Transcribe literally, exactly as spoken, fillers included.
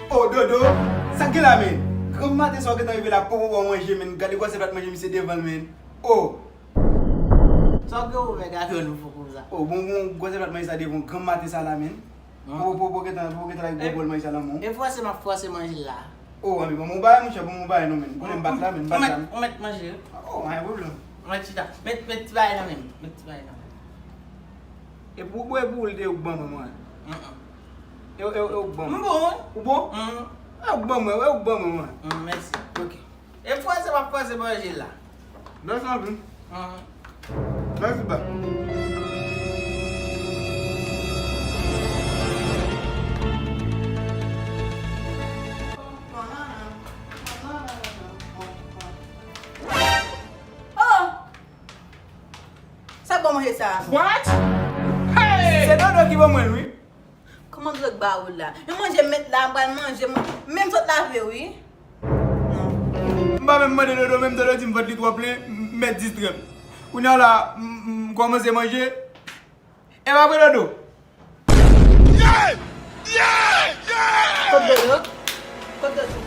Oh, Dodo, sa k gen la, men? Granm maten sa w gentan rive la, popopo manje, men. Gade gwosè plat manje misye devan l, men. Oh. Sa w gen ouvè gade w nouvo konsa? Oh, bon, bon, gwosè plat manje sa devan w, granm maten sa la, men. Popopo gentan, popopo gentan la, gwo bòl manje sa nan men w. E fwase m ap fwase manje la. Oh, anben, ban m yon bagay, monchè, ban m yon bagay, non, men. Konnen m bat la, men, m bat la, men. Ou mèt, ou mèt manje. Oh, pa gen pwoblèm. Mèt chita. Mèt, mèt ti bagay nan men m. Mèt ti bagay nan men m. E pou, e pou ou l te ou k ban mwen, mwen. Mm, mm. E, e, e ou k ban mwen. M bon. Ou bon? Mm. E ou k ban mwen, e ou k ban mwen, mwen. Mm, mèsi. Ok. E fwase m ap fwase manje la. Mèsi anpil. Mm. Mèsi, ba. Oh! Sa k ban manje sa? What? Hey! Se Dodo ki ban mwen l, wi. Kòman dwèt ba ou la? Yon manje m met la, m pral manje, m, menm sot lave, wi. Non. M pa menm mande Dodo, menm Dodo di m vant li twò plen, m, m met distrè m. Kounye a la, m, m, m kòmanse manje. E pa vre, Dodo? Yeah! Yeah! Yeah! Kot Dodo? Kot Dodo?